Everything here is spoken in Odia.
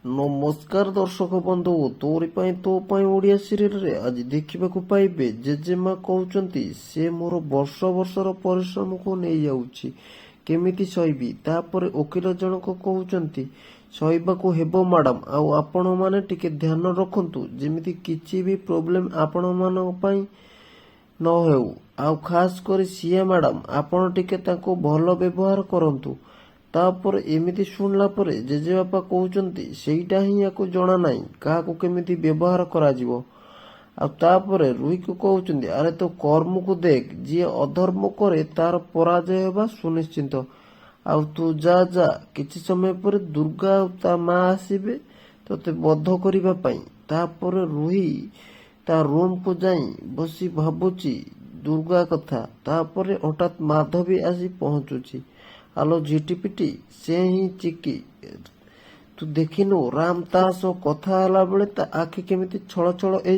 ନମସ୍କାର ଦର୍ଶକ ବନ୍ଧୁ, ତୋରି ପାଇଁ ତୋ ପାଇଁ ଓଡ଼ିଆ ସିରିଏଲରେ ଆଜି ଦେଖିବାକୁ ପାଇବେ, ଜେଜେମା କହୁଛନ୍ତି, ସେ ମୋର ବର୍ଷ ବର୍ଷର ପରିଶ୍ରମକୁ ନେଇଯାଉଛି, କେମିତି ସହିବି? ତାପରେ ଓକିଲ ଜଣକ କହୁଛନ୍ତି, ସହିବାକୁ ହେବ ମ୍ୟାଡ଼ାମ। ଆଉ ଆପଣମାନେ ଟିକେ ଧ୍ୟାନ ରଖନ୍ତୁ, ଯେମିତି କିଛି ବି ପ୍ରୋବ୍ଲେମ ଆପଣମାନଙ୍କ ପାଇଁ ନ ହେଉ। ଆଉ ଖାସ କରି ସିଏ ମ୍ୟାଡ଼ାମ, ଆପଣ ଟିକେ ତାଙ୍କୁ ଭଲ ବ୍ୟବହାର କରନ୍ତୁ। ତାପରେ ଏମିତି ଶୁଣିଲା ପରେ ଜେଜେବାପା କହୁଛନ୍ତି, ସେଇଟା ହିଁ ୟାକୁ ଜଣା ନାହିଁ, କାହାକୁ କେମିତି ବ୍ୟବହାର କରାଯିବ। ଆଉ ତାପରେ ରୁହିକୁ କହୁଛନ୍ତି, ଆରେ ତୋ କର୍ମକୁ ଦେଖ, ଯିଏ ଅଧର୍ମ କରେ ତାର ପରାଜୟ ହେବା ସୁନିଶ୍ଚିତ। ଆଉ ତୁ ଯା ଯା, କିଛି ସମୟ ପରେ ଦୁର୍ଗା ଆଉ ତା ମା ଆସିବେ ତୋତେ ବଧ କରିବା ପାଇଁ। ତାପରେ ରୁହି ତା ରୁମକୁ ଯାଇ ବସି ଭାବୁଛି ଦୁର୍ଗା କଥା। ତାପରେ ହଠାତ୍ ମାଧବୀ ଆସି ପହଞ୍ଚୁଛି। ଆଲୋ ଝିଟିପିଟି, ସେ ହିଁ ଚିକି। ତୁ ଦେଖିନୁ, ରାମ ତା ସହ କଥା ହେଲା ବେଳେ ତା ଆଖି କେମିତି ଛଳ ଛଳ ହେଇ